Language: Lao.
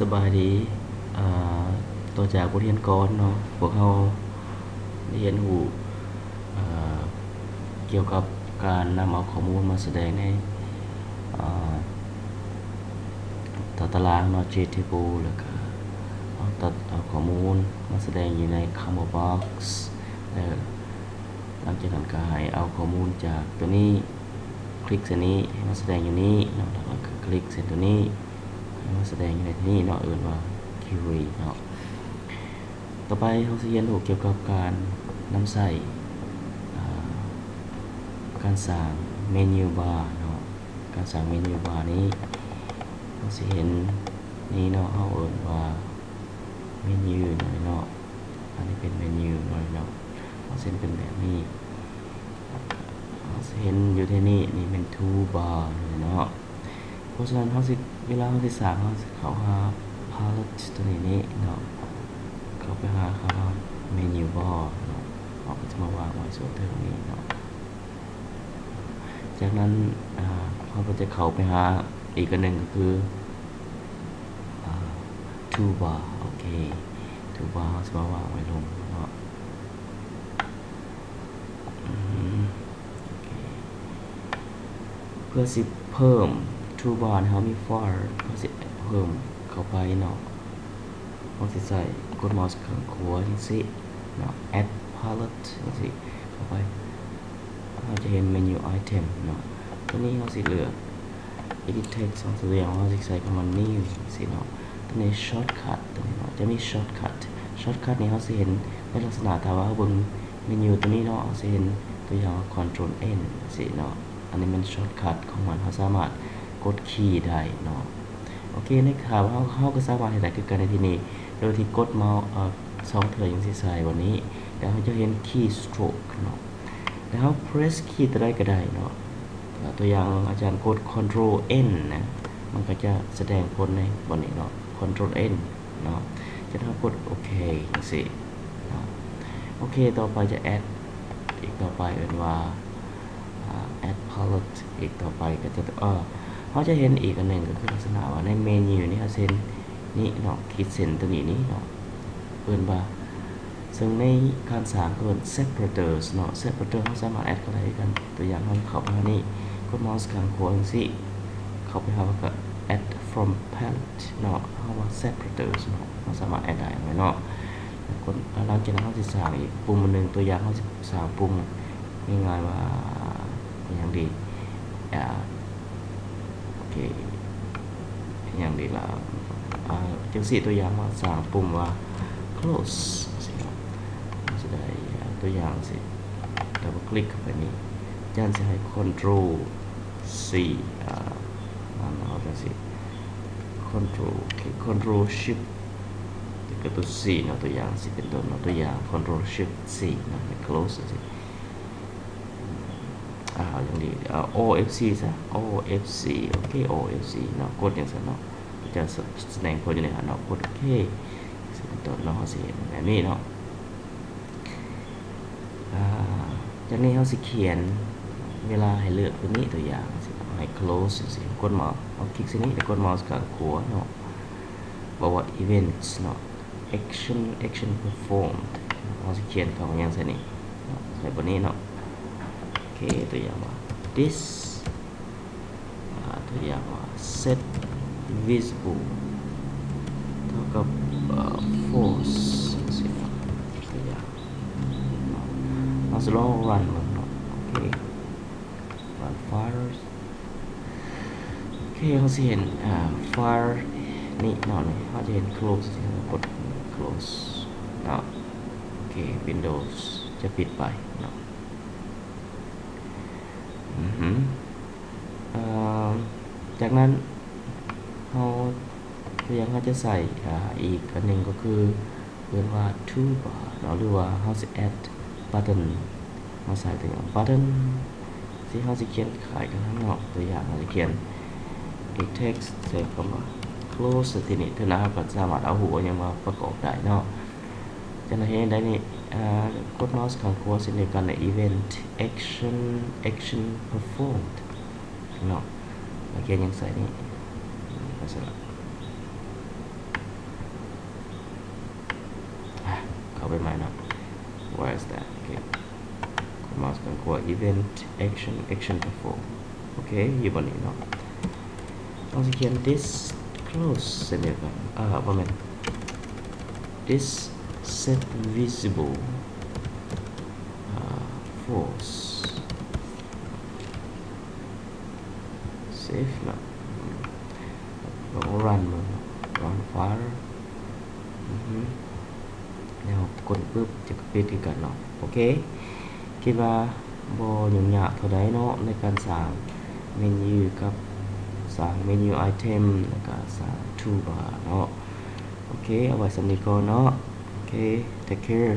ສະບາຍດີ. ເອີ ຕໍ່ຈາກບົດຮຽນກ່ອນເນາະ, ພວກເຮົາໄດ້ຮຽນຮູ້ ເອີ ກ່ຽວກັບການນຳເອົາຂໍ້ມູນມາສະແດງໃນ ເອີ ຕາຕະລາງເນາະ JTable ແລ້ວກະເອົາ ເອົາຂໍ້ມູນມາສະແດງຢູ່ໃນ Combo Box ແລ້ວ ຫຼັງຈາກນັ້ນກໍໃຫ້ເອົາຂໍ້ມູນຈາກຕົວນີ້ ຄລິກໃສ່ນີ້ ໃຫ້ມາສະແດງຢູ່ນີ້ເນາະ, ແລ້ວກໍຄລິກໃສ່ຕົວນີ້ ໃຫ້ມາສະແດງຢູ່ໃນທີ່ນີ້ເນາະ, ເອີ້ນວ່າ Query ເນາະ. ຕໍ່ໄປເຮົາຊິຮຽນຮູ້ກ່ຽວກັບການນຳໃຊ້ ອາ ການສ້າງ Menu Bar ເນາະ. ການສ້າງ Menu Bar ນີ້ ເຮົາຊິເຫັນນີ້ເນາະ, ເຮົາເອີ້ນວ່າ Menu ເນາະ. ອັນນີ້ເປັນເມນູໜ້ອຍເນາະ, ເຮົາຊິເຮັດເປັນແບບນີ້, ເຮົາຊິເຫັນຢູ່ທີ່ນີ້, ນີ້ເປັນທູບາເນາະ. ເພາະສະນັ້ນເຮົາຊິ ເວລາເຮົາຊິສ້າງ ເຮົາຊິເຂົ້າຫາພາເລັດຕົວນີ້ນີ້ເນາະ, ເຂົ້າໄປຫາຄຳວ່າເມນູບາເນາະ, ເຮົາກໍຈະມາວາງໄວ້ສ່ວນເທິງນີ້ເນາະ. ຈາກນັ້ນ ອາ ເຮົາກໍຈະເຂົ້າໄປຫາອີກອັນໜຶ່ງກໍຄື ອາ ທູບາ. ໂອເຄ ທູບາເຮົາຊິມາວາງໄວ້ລົງເນາະ. ອືມ ໂອເຄ ເພື່ອຊິເພີ່ມທູບາໃຫ້ເຮົາມີຟອລ ເຮົາຊິເພີ່ມເຂົ້າໄປເນາະ. ເຮົາຊິໃຊ້ ກົດເມົາສ໌ຂ້າງຂວາຈັ່ງຊີ້ເນາະ, ແອັດພາເລັດຈັ່ງຊີ້ເຂົ້າໄປ, ເຮົາຈະເຫັນເມນູໄອເທັມເນາະ. ຕົວນີ້ເຮົາຊິເລືອກ Edit Text ຕົວຢ່າງ ເຮົາຊິໃສ່ຄຳວ່າ New ຈັ່ງຊີ້ເນາະ. ຕົວນີ້ Shortcut ຕົວນີ້ເນາະ ຈະມີ Shortcut. Shortcut ນີ້ເຮົາຊິເຫັນໃນລັກສະນະ ຖ້າວ່າເຮົາເບິ່ງເມນູຕົວນີ້ເນາະ, ເຮົາຊິເຫັນຕົວຢ່າງວ່າ Control N ຈັ່ງຊີ້ເນາະ. ອັນນີ້ແມ່ນ Shortcut ຂອງມັນ, ເຮົາສາມາດກົດຄີໄດ້ເນາະ. ໂອເຄ ໃນ ຖ້າວ່າເຮົາ ເຮົາກໍສາມາດເຮັດໄດ້ຄືກັນໃນທີ່ນີ້ ໂດຍທີ່ກົດເມົາສ໌ ເອີ ສອງເທື່ອຈັ່ງຊີ້ໃສ່ບ່ອນນີ້ ແລ້ວເຮົາຈະເຫັນຄີສະໂຕຣກເນາະ. ແລ້ວເຮົາ press ຄີຕົວໃດກໍໄດ້ເນາະ, ຕົວຢ່າງອາຈານກົດ Control N ນະ ມັນກໍຈະສະແດງຜົນໃນບ່ອນນີ້ເນາະ, Control N ເນາະ. ຈະເຮົາກົດໂອເຄຈັ່ງຊີ້ເນາະ. ໂອເຄ ຕໍ່ໄປຈະ add ອີກຕໍ່ໄປ ເອີ້ນວ່າ ອາ add palette ອີກຕໍ່ໄປກໍຈະ ເອີ ເຮົາຈະເຫັນອີກອັນໜຶ່ງ ກໍຄືລັກສະນະວ່າໃນເມນູນີ້ ເຮົາຊິເຫັນນີ້ເນາະ, ຂີດເສັ້ນຕົວນີ້ນີ້ເນາະ ເອີ້ນວ່າ ເຊິ່ງໃນການສ້າງເອີ້ນ separators ເນາະ. Separator ເຮົາສາມາດ add ເຂົ້າໄດ້ຄືກັນ. ຕົວຢ່າງ ເຮົາເຂົ້າໄປຫານີ້ ກົດເມົາສ໌ຂ້າງຂວາຈັ່ງຊີ້ ເຂົ້າໄປຫາ ແລ້ວກໍ add from palette ເນາະ, ເຮົາວ່າ separators ເນາະ, ເຮົາສາມາດ add ໄດ້ເນາະ. ກົດ ຫຼັງຈາກນັ້ນ ເຮົາຊິສ້າງອີກປຸ່ມອັນໜຶ່ງ. ຕົວຢ່າງ ເຮົາຊິສ້າງປຸ່ມງ່າຍໆວ່າ ອີຫຍັງດີ ອາ ໂອເຄ ອີຫຍັງດີລະ ອາ ຈັ່ງຊີ້. ຕົວຢ່າງວ່າ ສ້າງປຸ່ມວ່າ close ຊີ້ເນາະ, ເຮົາຊິໄດ້ ອາ ຕົວຢ່າງຊີ້ double click ເຂົ້າໄປນີ້ ອາຈານຊິໃຫ້ Control C ອາ ເອົາຈັ່ງຊີ້ Control ຄລິກ Control Shift ແລ້ວກໍຕົວ C ເນາະ, ຕົວຢ່າງຊີ້ເປັນຕົ້ນເນາະ, ຕົວຢ່າງ Control Shift C ເນາະ, ໃຫ້ close ຈັ່ງຊີ້. ອາ ເອົາຢ່າງດີ ເອົາ Alt F C ຊະ Alt F C ໂອເຄ Alt F C ເນາະ, ກົດຈັ່ງຊັ້ນເນາະ ຈະສະ ສະແດງຜົນຢູ່ໃນຫັ້ນເນາະ, ກົດໂອເຄ ເປັນຕົ້ນເນາະ, ເຮົາຊິເຫັນແບບນີ້ເນາະ. ອາ ຈາກນີ້ເຮົາຊິຂຽນ ເວລາໃຫ້ເລືອກຕົວນີ້ ຕົວຢ່າງ ໃຫ້ close ຈັ່ງຊີ້ ກົດເມົາສ໌ ເອົາຄລິກໃສ່ນີ້ ແລ້ວກົດເມົາສ໌ຂ້າງຂວາເນາະ, ບອກວ່າ events ເນາະ. Action action performed ເຮົາຊິຂຽນຄຳວ່າຫຍັງໃສ່ນີ້ເນາະ, ໃສ່ບ່ອນນີ້ເນາະ. ໂອເຄ ຕົວຢ່າງວ່າ this ອາ ຕົວຢ່າງວ່າ set visible ເທົ່າກັບ ເອີ false ຈັ່ງຊີ້ເນາະ, ຕົວຢ່າງເນາະ. ເຮົາຊິລອງ run ເບິ່ງເນາະ. ໂອເຄ run file. ໂອເຄ ເຮົາຊິເຫັນ ອາ ໄຟລ໌ນີ້ເນາະ, ນີ້ເຮົາຈະເຫັນ close ເຮົາກົດ close ເນາະ. ໂອເຄ Windows ຈະປິດໄປເນາະ. ອືຮຶ ອາ ຈາກນັ້ນເຮົາ ຕົວຢ່າງເຮົາຈະໃສ່ ອາ ອີກອັນໜຶ່ງກໍຄື ເອີ້ນວ່າ toolbar ເນາະ ຫຼືວ່າເຮົາຊິ add button ມາໃສ່. ຕົວຢ່າງ button ທີ່ເຮົາຊິຂຽນຄ້າຍກັນເນາະ, ຕົວຢ່າງເຮົາຊິຂຽນ text ໃສ່ຄຳວ່າ close ທີ່ນີ້, ເທື່ອໜ້າເຮົາກໍສາມາດເອົາຮູບເອົາຫຍັງມາປະກອບໄດ້ເນາະ. ຈະເຮັດໄດ້ນີ້ ອາ ກົດເມົາສ໌ຂ້າງຂວາເຊັ່ນດຽວກັນ event action action performed ເນາະ, ແລ້ວຂຽນຫຍັງໃສ່ນີ້ ລັກສະນະ event action action perform ໂອເຄ ຢູ່ບ່ອນນີ້ເນາະ ເຮົາຊິຂຽນ this close ເຊັ່ນດຽວກັນ ເອີ ບໍ່ແມ່ນ this set visible ອາ false save ເນາະ ລອງ run ເບິ່ງເນາະ run file ອືຮຶ ແລ້ວກົດປຶບ ຈະປິດຄືກັນເນາະ ໂອເຄ ຄິດວ່າບໍ່ຫຍຸ້ງຍາກເທົ່າໃດເນາະ ໃນການສ້າງເມນູກັບສ້າງເມນູ item ແລ້ວກະສ້າງ toolbar ເນາະ ໂອເຄ ເອົາໄວ້ສ່ຳນີ້ກ່ອນເນາະ ໂອເຄ take care